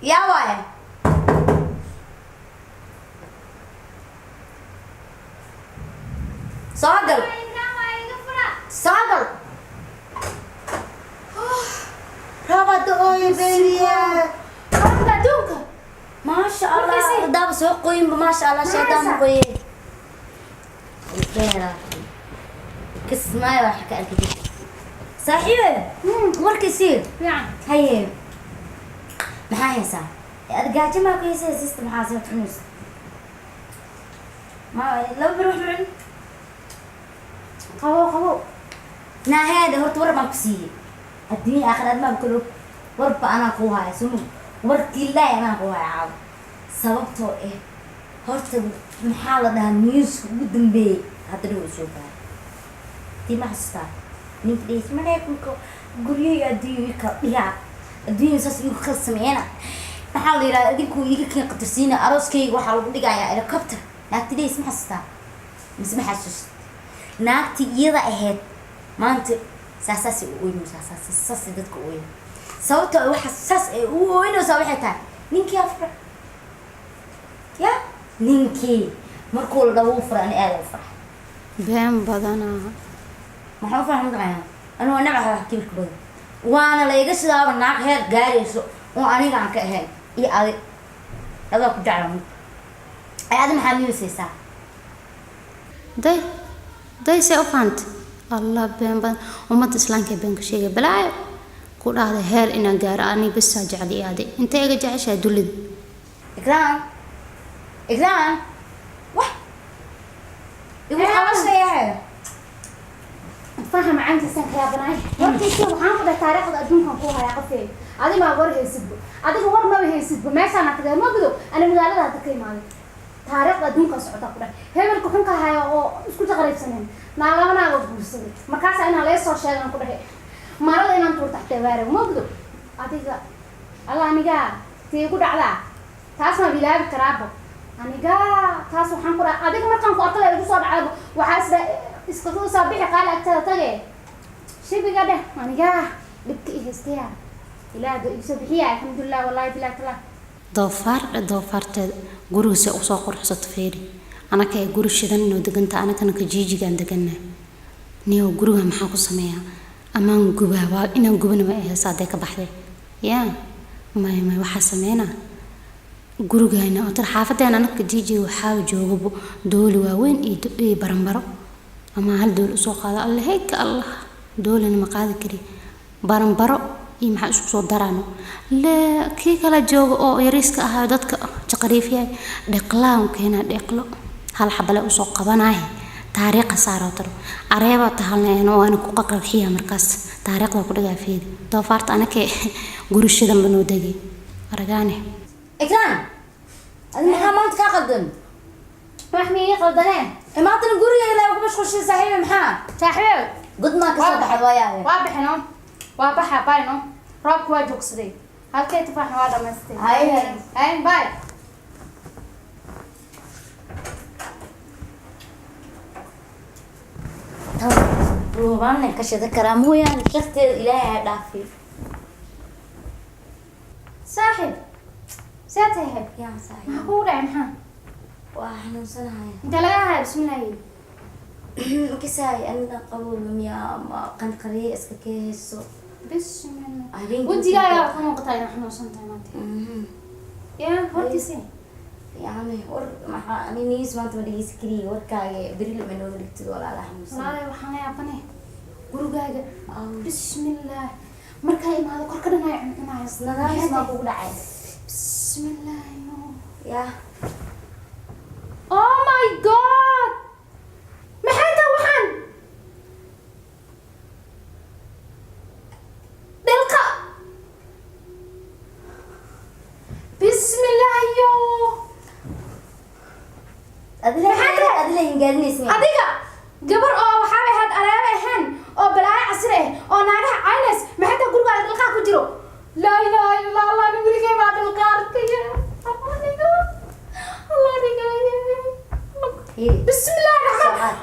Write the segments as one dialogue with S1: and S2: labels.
S1: Yaa waaye? Soo gal, soo gal. Rooba da'ooyo, baby.
S2: Roobka adduunka.
S1: Maasha Allah.
S2: Markaasay-
S1: Hadaaba soo qoyinba, maasha Allah, shaydaan ma qoye. Kismaayo waxa ka arki jirta saaxiibe warkiisii.
S2: Fiican.
S1: Haye, maxaa haysaa? Ad gaajo maa ku haysaa, sister? Maxaa soo cunaysa? Ma laba bir wax ma cun.
S2: Qabow, qabow.
S1: Naaheeda, horta war baan ku siiyey. Adduunya aakhir aad maa kalo warba anaa kuu haya suma warkii ilaahi anaa kuu haya caawa, sababtoo ah horta maxaa la dhahaa, newska ugu dambeeyey hadda dhow soo gaaray. Tii ma xasuustaa ninka dhehaysa Maraykanka guryaha adduunya ii kala dhigaa, adduunya saas iigu kala sameeyana, maxaa la yidhaha, idinkuu iiga keen qatarsiina, arooskayga waxaa lagu dhigayaa helicopter? Naagti dhehaysa ma xasuustaa mise ma xasuust? Naagtii iyada ahayd maanta saasaasay u ooynaysaa, saas saasay dadka u ooyna. Sababtoo ah waxa saas ay ugu ooynaysaa waxay tahay ninkii afra ya ninkii markuu la dhawo u furay. Ani aada u farxay.
S3: Been badanaa.
S1: Maxaa u farxay mataqaanaa? Anigu waa nabcaha wax kibirka badan, waana la iga sidaaba naag heer gaarayso oo aniga aan ka ahayn iyo adi adaa ku jecla. Ay, adi maxaa niyusaysaa?
S3: Day day, see u fahamtay? Allah, been badan. Ummadda islaamka ee been ka sheegay, balaayo ku dhahday. Heer inaan gaaro ani bisaa jecli adi intee iga jeceshahay dullida.
S1: Ikraan, Ikraan, wax igu qabashayahay.
S2: Faha macaantiisaan ka yaabanahay warkiisii. Waxaan ku dhahay taariikhda adduunkan ku hayaa qofey. Adiga maa war haysidbo? Adiga war maba haysidbo. Meeshaan tagee ma gudo, ani magaalada hadda ka imaaday. Taariikhda adduunkan socota ku dhahay hebelka xunka haya oo isku jaqariibsaneen naa laba naago guursaday. Markaasa inaan laga soo sheegan ku dhahay marada inaan tuurta xataa waare ma gudo. Adiga alla, aniga tii igu dhacdaa taas ma bilaabi karaabo. Aniga taas waxaan ku dhahay adiga markaan ku arkale igu soo dhacdabo, waxaa isdha iskaga soo bixi qaali agtada tage shibiga dheh. Aniga dhibka i haystaya ilaah igu soo bixiya, alxamdulilah, wallahi bilahi taala.
S3: Doofaar, doofaarteeda guriga see usoo quruxsato fiiri. Anaka ee guri shidan inoo deganta, anakana ka jiijigaan deganaa. Niyow, guriga maxaa ku sameeyaa? Amaan gubaa? Waa inaan gubana ma ahaysa hadday ka baxday. Yaa may may, waxaa sameynaa gurigayna oo tar xaafadeena. Anaka jiijiga waxaa joogabo dooli waaweyn iyo baranbaro, ama hal dooli usoo qaado. Alle heyka, Allah, doolina ma qaadi kari, baranbaro iyo maxaa isku soo daraano le. Kii kala jooga oo yariiska ahaa dadka jaqariifyahay, dheqlaan keenaa, dheqlo hal xabale usoo qabanaay, taariikha saaroo taro areeba tahalneen waana ku qaqarxiya. Markaas taariikhda ku dhigaa fiiri. Doofaarta anakee guri shidan ba noo degay aragaane.
S1: Ikraan, adi maxaa maanta kaa qaldan?
S2: Wax miyay qaldanee?
S1: Maantana guriga ilaa ku mashquulshay, saaxiibe, maxaa?
S2: Saaxiibe.
S1: God maa kasoo baxay waayahay.
S2: Waa bixino, waa baxa bayno. Roobka waa joogsaday, halkee tufaaxna waa dhamaystay.
S1: Haye.
S2: Haye, bye.
S1: Ruubaanan ka shida karaa mooyaane, sharteeda Ilaahay ha dhaafiyo.
S2: Saaxiib, see tahay?
S1: Yaa saaxiib.
S2: Maxaa kugu dhacay? Maxaa?
S1: Waa xanuunsanahay.
S2: Inta laga haya? Bismillaahi.
S1: Kasaay anina qabowga miyaa ama qanqariye iska kehayso.
S2: Bismillah.
S1: Habeenkii.
S2: Wejigaaga ka muuqataa inaa xanuunsan tahay maanta. Yaa hortiisi.
S1: Yani war maxaa? Ani news maanta ma dhegeysan kariye. Warkaaga beri lama nooga dhigtid, walaala, xanuunsan.
S2: Walaalahay, waxaan la yaabane gurigaaga. Bismillah, markaa imaado korka dhan ay cuncunayo.
S1: Nadaamis maa kugu dhacay?
S2: Bismillah.
S1: Yaa.
S2: Oh my God, maxay tahay waxaan dhilqa? Bismillah yo.
S1: Adila.
S2: Maxay tahay?
S1: Adila hingaadinaysa.
S2: Adiga gabar oo waxaaba ahayd alaaba ahayn oo balaayo casri ah oo naagaha caynays. Maxay tahay gurigaaga dhilqaa ku jiro? Laa ilaaha illa Allah, ani weligay baa dhilqa arkaya. Allah niga, Allah niga. Bismillahi raxmaan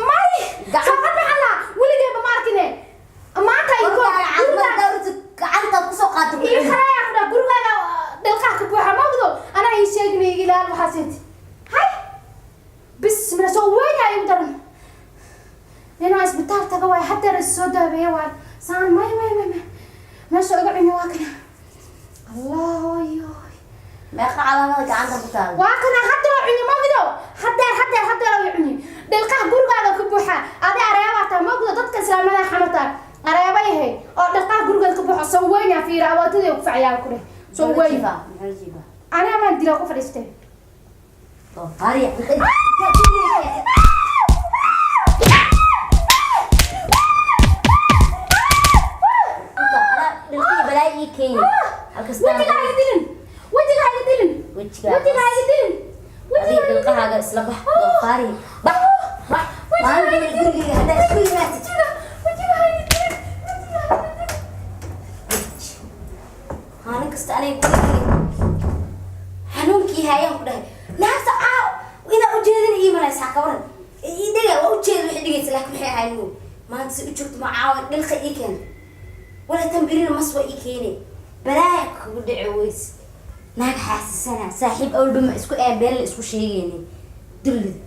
S2: may. Saqad maxaa lahaa? Weligayba ma arkine maanta ay
S1: Gacantaad kusoo qaata.
S2: Ii kaleeyaa ku dhaha gurigaaga. Waxaaseet hay, bismillah, soo weyn igu daran. Inaan isbitaal taga waay, hadeer is soo daabeeya waay. Saan may may may may, meesha iga cuni waa kana. Allah yo.
S1: Meeqa calaamada gacanta ku taala?
S2: Waa kana, hadeer cuni magido, hadeer hadeer hadeer ay cuni. Dhilqaha gurigaaga ka buuxa. Adi areebaa taa magido, dadka islaamada xamataa areeba yahay oo dhilqaha gurigaada ka buuxa. Soo weynaa, fiira awootadii ku facyaa ku dheh, soo weyn.
S1: Muxuu la jiifaa?
S2: Aniga maan dila ku fadhiistay.
S1: Doofaariya. Dhilqii balaa ii keeni. Halkastaan.
S2: Wejiga ha iga dilin, wejiga ha iga dilin.
S1: Wejigaaga.
S2: Wejiga ha iga dilin.
S1: Adiga dhilqahaaga isla bax, doofaariya. Bax bax, maalin dambe gurigeyga haddaa isku yimaatid.
S2: Wejiga ha iga dilin.
S1: Maalin kasta aniga gurigeyga xanuunkii haayaan ku dhahay. Naagta caaw inaa ujeedin ii malaysaa, ka waran? Ii dhiga waa ujeeda waxay dhigaysa, laakiin maxay ahayn moog maanta si u joogto ma caawa dhilqa ii keenta wala tan birina mas waa ii keene. Balaaya kugu dhici weys, naag xaasisana saaxiib awalba ma isku een been la isku sheegaynin dullida.